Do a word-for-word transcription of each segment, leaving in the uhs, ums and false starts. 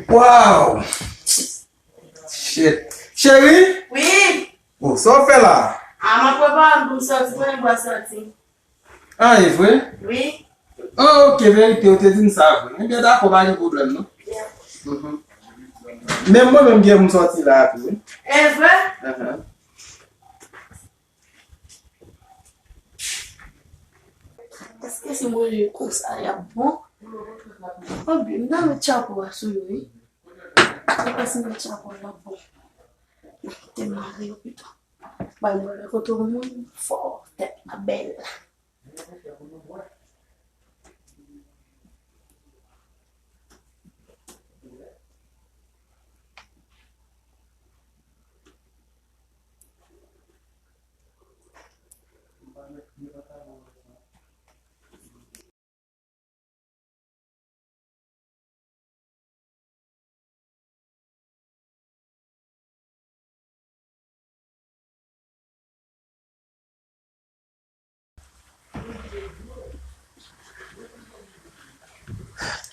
Wow! Shit. Cheri? Wi. Oh, sa w fè la? A, m ap prepare m pou m sòti, mwen, m pral sòti. Ah, e vre? Wi. Oh, ok, verite, ou te di m sa vre. Ebyen, dakò, pa gen pwoblèm, non. Yeah. Mhm. Menm mwen, menm gen pou m sòti la, tou, wi. E vre? Ahan. Èske si mwen manje konsa, y ap bon? Anben, m ta met chapo a sou yo, wi. Mwen panse m met chapo a, y ap bon. Te mare yo pito. Bay mwen renkontre yon moun fò, tèt la bèl.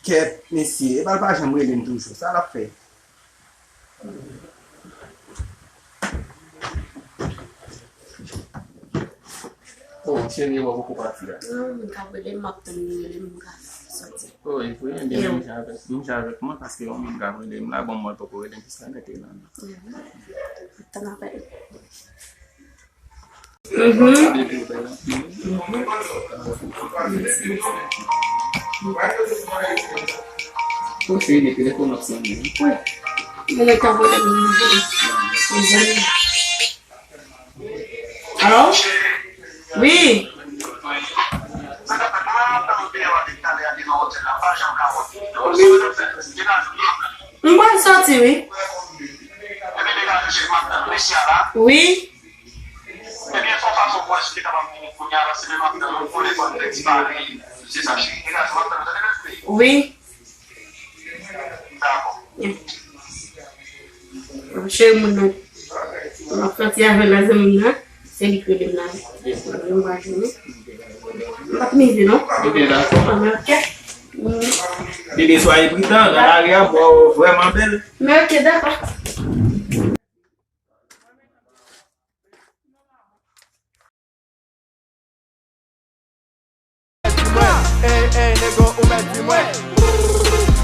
Kèt, mesye, epa l pa janm rele m toujou. Sa l ap fè? Oh, cheri, ou poko pati a? Non, moun k ap rele m, m ap tann li rele m, m ka sòti. Oh, e vre? Ebyen, menm jan avèk, menm jan avèk mwen, paske yon moun k ap rele m la, bon, mwen poko rele m, piske nèg la. Mhm. Tann apèl. Mhm. Bon, cheri, men telefòn ap sonnen. Wi. Mwen gentan voye l, mezanmi. Alo? Wi. M pral sòti, wi. Wi. Wi. Cheri moun nan. M ap sòti avè l la, zanmi m nan. Se li k rele m la. M pa jwenn li. M p ap mize non. Ebyen, dakò. Ah, men ok. Mm. Bebe, swaye pridan, nan lari a, bò vrèman bèl. Men ok, dakò. Di mwen, ey, ey, nego, ou mèt di mwen.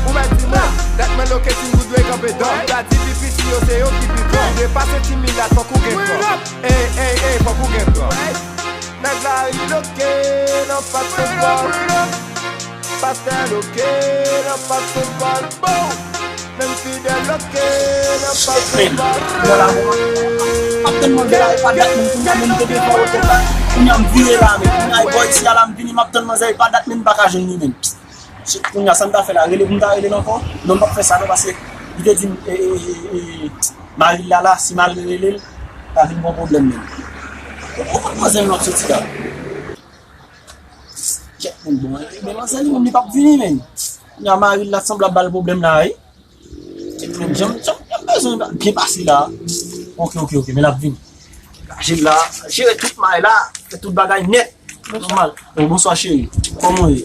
Ou mèt di mwen, dat mwen loke, ti goud dwe kanpe dò. Gadi pi piti yo, se yo ki pi fò. Depase timidat, fòk ou gen kò. Ey, ey, ey, fòk ou gen kò. Nèg la ri loke nan pat foutbòl. Pastè loke nan pat foutbòl. Bow! Menm fidèl loke nan pat foutbòl. M ap tann manzè la, e pa dat menm, kounye a menm te devan otèl la. Kounye a m vire la, men kounye a e bò isi a la, m vini, m ap tann manzè, e pa dat menm, m pa ka jwenn li menm. Shit, kounye a, sa m ta fè la, rele pou m ta rele l ankò? Non, m p ap fè sa non, paske li te di m, e, e, e, e, mari l la la, si m al rele l, ta vin gon pwoblèm menm. Ou konn manzè m ap soti la? Kèt, men bon, men manzè li menm li p ap vini menm. Kounye a mari l la sanble ap ba l pwoblèm la, wi. Kèt, men jan, jan, jan bezwen byen pase la. Ok, ok, ok, men l ap vini. Gaje l la, jere tout may la, fè tout bagay nèt. Nòmal. Oh, bonswa, cheri. Kòman w ye?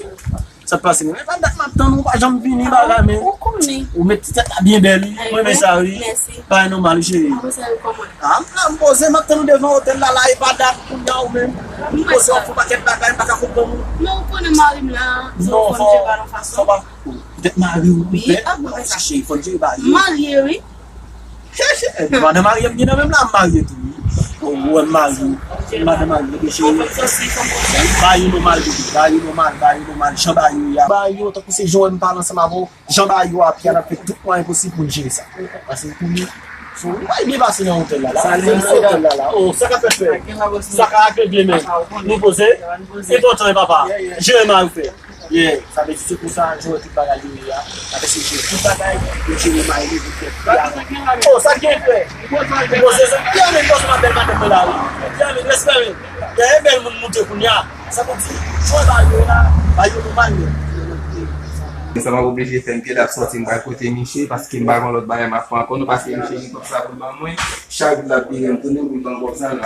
Sa k pase? Men pa dat m ap tann ou, pa janm vini, bagay, men. Ou konnen. Ou met ti tèt la byen bèl, wi. Mwen renmen sa, wi. Mèsi. Bagay nòmal, wi, cheri. Mademoiselle, kòman? Ah, m la, m poze, m ap tann ou devan otèl la, la, e pa dat, kounye a ou menm. Ou poze, w ap fè yon pakèt bagay, m pa ka konprann ou. Non, ou konnen mari m la, fò m jere bagay yon fason. Poutèt mari w, ou pè, cheri, fò n jere bagay yo. M marye, wi. Chèche, eh, madan marye m gen nan menm la, m marye tou, wi. Ou wè m marye, madan marye, bebe cheri. Ba yo nòmal, bebe, ba yo nòmal, ba yo nòmal, jan ba yo ye a. Ba yo, tankou se jan w wè m pale ansanm avè w, jan ba yo a, pye a, n ap fè tout mwayen posib pou n jere sa. Paske pou nou, fò, nou pa byen pase nan otèl la, la. Sa li nan otèl la, la. Oh, sa k ap fèt fè. Sa ka regle menm. Nou poze. Enpòtan, wi, papa. Jere mari w, frè. Yeah, sa vle di se konsa, jan w wè tout bagay yo ye a, n ap eseye jere tout bagay, yo jere may li, pou fè fi a. Oh, sa k gen frè? Bon, se sa. Byen, men, bòs, m ap bèl madanm mwen la, wi. Byen, men, respè, men. Dèyè bèl moun moute kounye a. Sa vle di, jan w ba yo la, ba yo nòmal, men. Sa m ap oblije fè, m pye la ap sòti, m pral kote Miche, paske m pa gen lòt bagay m ap fè ankò, non, paske Miche gen kòb sa pou l ban mwen. Chak jou l ap vire, m tounen pou l ban m kòb sa, non.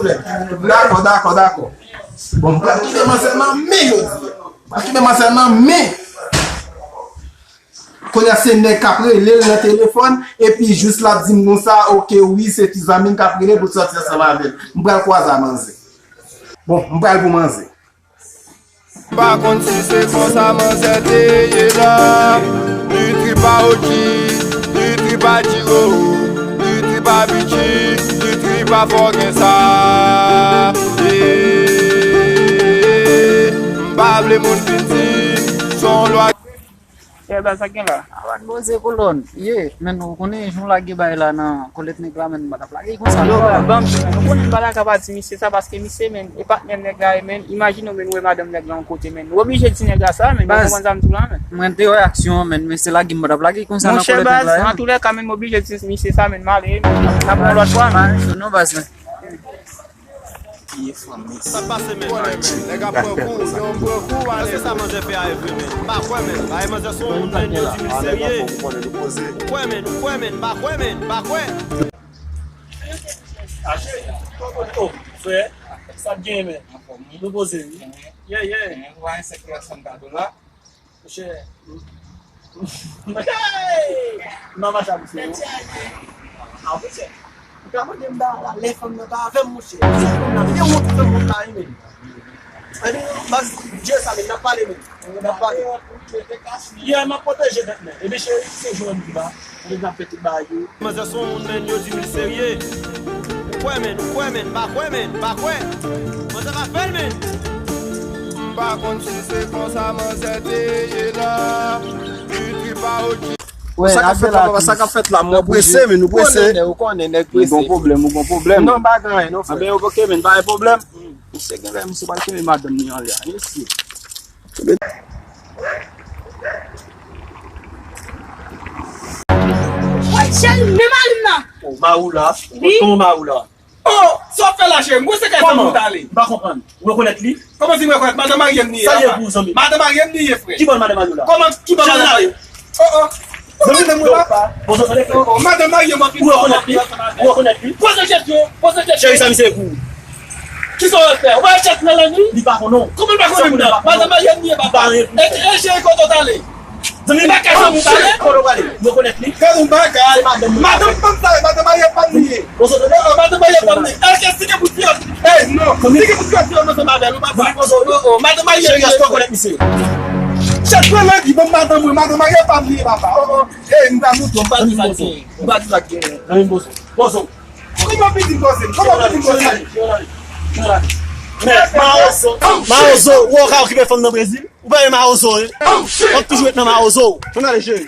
pwoblèm. Dakò, dakò, dakò. Bon, m pral kite manzè nan men jodi a. M pral kite manzè nan men. Kounye a se nèg k ap rele l nan telefòn, epi jis l ap di m konsa, oke, wi, se ti zanmi m k ap rele l pou l sòti ansanm avè l. M pral kwaze a manzè. Bon, m pral pou manzè. M pa konn si se konsa manzè te ye la. Du trip a O G, du trip a Diro, du trip a Bichi, du trip a fòken sa. Eh, m pa vle moun vin di, se yon lwa. Kè baz sa gen la. Avan poze kolòn. Ye, men ou konnen jan w lage bay la nan kolèt nèg la, men m pa t ap lage konsa. Yo, ban m di, men, ou konnen m pa ta ka pa di misye sa, paske misye, men, e patnè nèg la ye, men, imajine w, men, ou wè madanm nèg la yon kote, men, ou oblije di nèg la sa, men, ou konprann sa m di w la, men. Mwen te wè aksyon an, men, men se lage m pa t ap lage konsa nan kolèt nèg la ye, men. Antoulèka, men, m oblije di misye sa, men, m ale, men, n ap wè yon lòt fwa, men. Non, baz, men. Ki fanmi sa pase, men? Nèg ap pran kou, yo pran kou, ale. Èske sa manzè fè a e vre, men? M pa kwè, men. Bagay manzè se yon moun, men, yo di li serye. Ou kwè, men, ou kwè, men, m pa kwè, men, m pa kwè. Ache, oh, frè, sa k gen, men? Nou poze, wi. Yeah, yeah. Monchè. Hey! Manman sa misye yo. Ah, monchè. Ou ka mande m ba la, lè fanm nan pa avè m, monchè. Se fanm nan, gen wont fanm nan pa renmen. Epi, baz, Dye sa, men, n ap pale, men. N ap pale. Yeah, m ap pwoteje tèt mwen. Epi, cheri, se jodi ba. Mwen ap fè tout bagay yo. Manzè se yon moun, men, yo di li serye. Ou kwè, men, ou kwè, men, m pa kwè, men, m pa kwè. Manzè pa fè l, men. M pa konn si se konsa manzè te ye la. Wi, sa k ap fèt la, papa, sa k ap fèt la, mwen prese, men nou prese. Ou konnen, nèg prese. Ou gon pwoblèm, ou gon pwoblèm. Non, pa gen anyen, non, frè. Anben, oke, men pa gen pwoblèm. Misye gen lè, misye pral kenbe madanm li anlè a. Mesye. Woy, cheri, men mari m nan. Oh, mari w la. Wi. Kòman mari w la? Oh, sa w fè la, cheri? M kwè se kay zanmi w t ale. M pa konprann. Ou rekonèt li? Kòman si m rekonèt? Madanm marye m li ye, papa. Sa l ye pou ou, zanmi? Madanm marye m li ye, frè. Ki bò madanm marye w la? Kòman, ki bò madanm marye? Oh, oh. Zanmi, madanm mwen la. Poze w tande, frè. Oh, oh, madanm marye m anpil. Ou rekonèt li? Ou rekonèt li? Poze kesyon, poze kesyon. Cheri, sa misye ye pou ou. Kisa w ap fè? Ou pa chèk nan lè nwi? Li pa konnen w. Kòman l pa konnen m nan? Madanm marye m li ye, papa. E, e, cheri, kote w t ale? Zanmi, m pa ka janm pale. Kote w prale? M rekonèt li. Gad yon bagay. Madanm pa m sa, madanm marye pa m li ye. Poze w tande. Oh, oh, madanm marye pa m li. Èske si gen pou ti yo? Eh, non. Si gen pou ti yo, ti yo ansanm avè l, ou papa. Oh, oh, madanm marye m li ye. Cheri, èske w rekonèt misye? Chèf mwen nan di, ban m madanm mwen, madanm marye pa m li ye, papa. Oh, oh. Eh, m pa mouton, m pa di sa gen. M pa di sa gen. Zanmi, poze w. Poze w. Kòman pitit poze m? Kòman pitit poze m? Men, mawozo, mawozo, ou ka okipe fanm nan Brezil? Ou pa gen mawozo, wi. W ap toujou ret nan mawozo. Ann ale, cheri.